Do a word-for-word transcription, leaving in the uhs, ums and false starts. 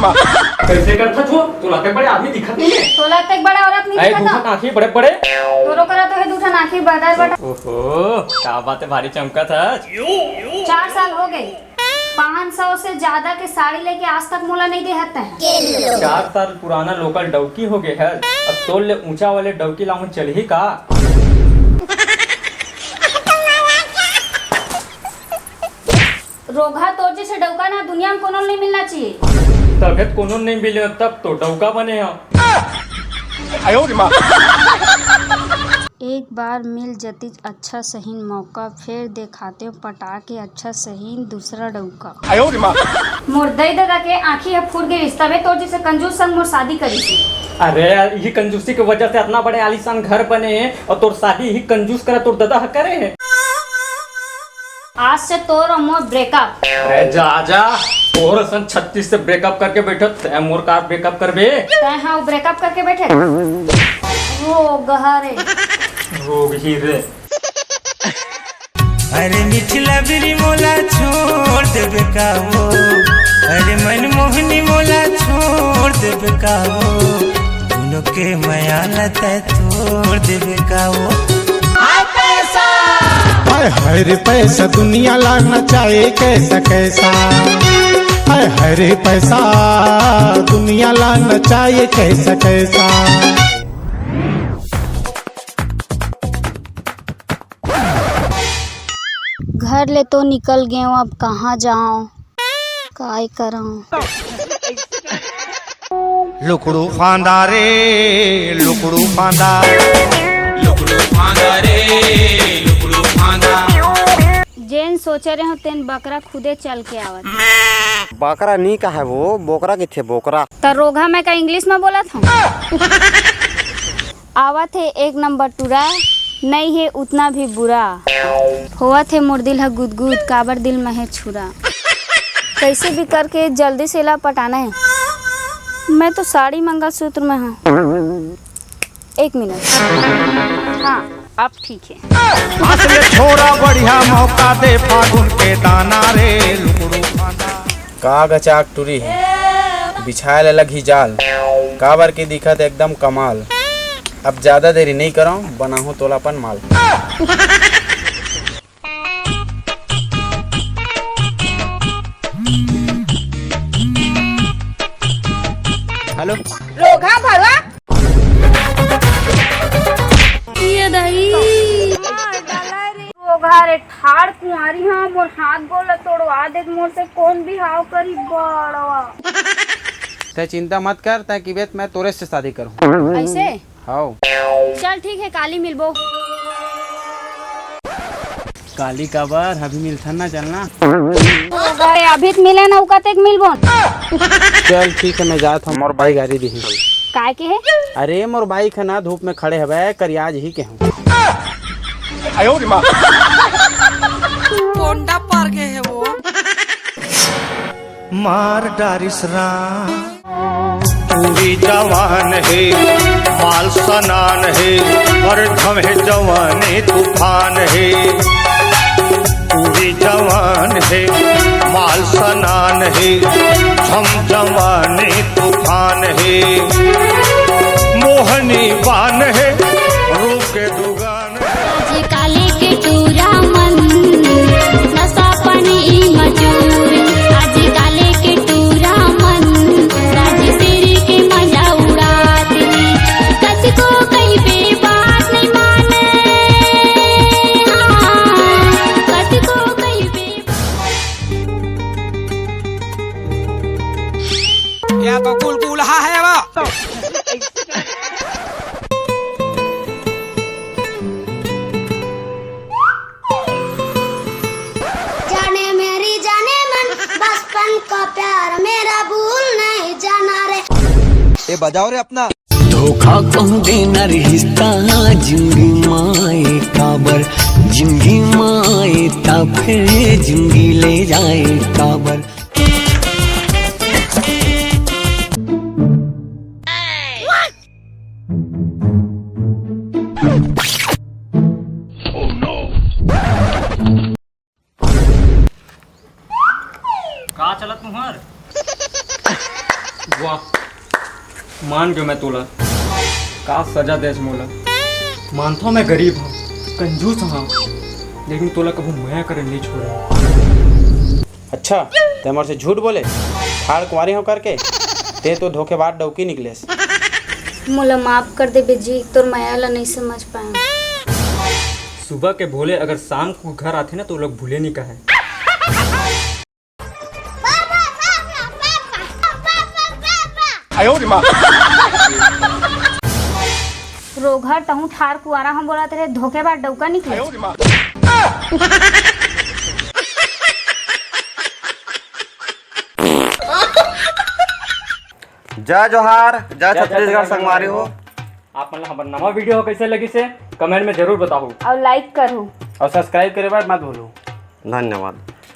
कैसे करथस वो? तोला अतेक बड़े आदमी दिखत नहीं है। तोला अतेक बड़े औरत नहीं अरे, दिखत दूठन है। आँखी बड़े बड़े। तोरो करा तो है दूठन आँखी बदर बटा। ओहो, का बात है, भारी चमकत है। चार साल हो गए, पाँच सौ से ज्यादा के साड़ी लेके आज तक मोला नहीं देहत है। चार साल पुराना लोकल डौकी हो गए है, अब तोर ले ऊंचा वाले डौकी लाऊं चलही का? रोगहा, तोर जैसे डौका ना दुनिया में कोनो नहीं मिलना चाहिए। तभे त कोनो नहीं मिले, तब तो डौका बने हो। एक बार मिल जतिस अच्छा सहीन मौका, फेर देखातेंव पटा के अच्छा सहीन दूसरा डौका। मोर दई ददा के आँखी ह फूट गइस, तभे तोर जैसे कंजूस संग मोर शादी करिस। अरे, इही कंजूसी के वजह से इतना बड़े आलीशान घर बने हे और तोर शादी इही कंजूस करा तोर ददा ह करे हे। आज से तोर और मोर ब्रेकअप। अरे जा, जा, तोर असन छत्तीस से ब्रेकअप करके बैठो, तै मोर का ब्रेकअप करबे? तै हाँ ब्रेकअप करके बैठे। रोगहा रे। रोगही रे। अरे मिठला बिरी मोला छोड़ देबे का वो, अरे मनमोहनी मोला छोड़ देबे का वो, दुनो के मया ल तै तोड़ देबे का वो। हाय पैसा। हाय हाय रे पैसा, दुनिया ला नचाए कैसा कैसा। हाय हाय रे पैसा, दुनिया ला नचाए कैसा कैसा। घर ले तो निकल गेंव, अब कहाँ जांव, काय करंव? लुकड़ू फांदा रे, लुकड़ू फांदा। लुकड़ू फांदा रे, लुकड़ू फांदा। जेन सोचे रहेंव, तेन बकरा खुदे चल के आवत। बकरा नी कहे वो, बोकरा किथे बोकरा। त रोगहा मैं का English में बोलत हंव? आवत हे एक नंबर टूरा, नइ हे उतना भी बुरा। होवत हे मोर दिल ह गुदगुद, काबर दिल म हे छुरा। कैसे भी करके जल्दी से एला पटाना हे। मैं तो साड़ी मंगलसूत्र में हूँ। एक मिनट। हाँ, अब ठीक है। हंस ले छोरा, बढ़िया मौका दे फागुन के दाना रे, लुकड़ू फांदा। का गचाक टूरी हे, बिछाए ले लगही जाल, काबर के दिखत एकदम कमाल। अब ज्यादा देरी नइ करंव, बनाहूं तोला अपन माल। हेलो। रोगहा भड़वा। ये दाई। मार डाला रे। रोगहा रे ठाड़ कुंवारी, हाँ, मोर हाथ गोड़ ला तोड़वा दे, मोर से कौन बिहाव करी बड़वा। तै चिंता मत कर, तै किबे त मैं तोरे से शादी करूँ। ऐसे? हाव। चल ठीक है, काली मिलबो। काली काबर, अभी मिलथन ना, चलना। अरे अभी त मिले ना, उ कतेक मिलबो। चल ठीक है, मैं जात हूँ, मोर बाई गारी दिही। काय के है? अरे मोर बाई खना धूप में खड़े हवे, करिया जही के हूँ। कोंडा पार के है वो। मार डारिस राम। पूरी जवान हे, माल सनान हे, और धम हे जवानी तूफान हे। पूरी जवान हे, माल सनान हे, झम जवानी तूफान हे। मोहनी बान हे, रूप के दुगान। आज काले के टूरा मन, नशा पानी मजूर। आज काले के टूरा मन, राज तेरी के मजा उड़ात हे। कतको कहिबे बात नहीं माने, हाँ, कतको कहिबे। या तो कुल कुलहा है वो। जाने मेरी जाने मन, बचपन का प्यार मेरा भूल नहीं जाना रे। ए बजाओ रे अपना। धोखा कहूँ देना रिश्ता, जिंदगी माए काबर, जिंदगी माए ता फिर जिंदगी ले जाए काबर। का चलत तुहर? वाह, मान गयो मैं तोला। का सजा देस मोला। मानथव मैं गरीब हंव, कंजूस हंव, लेकिन तोला कभू मया करे नइ छोड़े। अच्छा, ते हमर से झूठ बोले, ठाड़ कुंवारी हंव करके? ते तो धोखेबाज डौकी निकलेस। मोला माफ कर देबे जी, तोर मया ला नइ समझ पाए। सुबह के भोले अगर शाम को घर आथे ना, तो लोग भूले नहीं कहे। रोगहर, तहूँ ठाड़ कुंवारा हंव बोलत रहे, धोखेबाज डौका निकले। जय जोहार, जय जय छत्तीसगढ़ छत्तीसगढ़ संगवारी हो। आप मन ला हमर नवा video हो कैसे लगिस हे, comment में जरूर बताहू। अउ like करहू। अउ subscribe करे बर मत भूलू। धन्यवाद।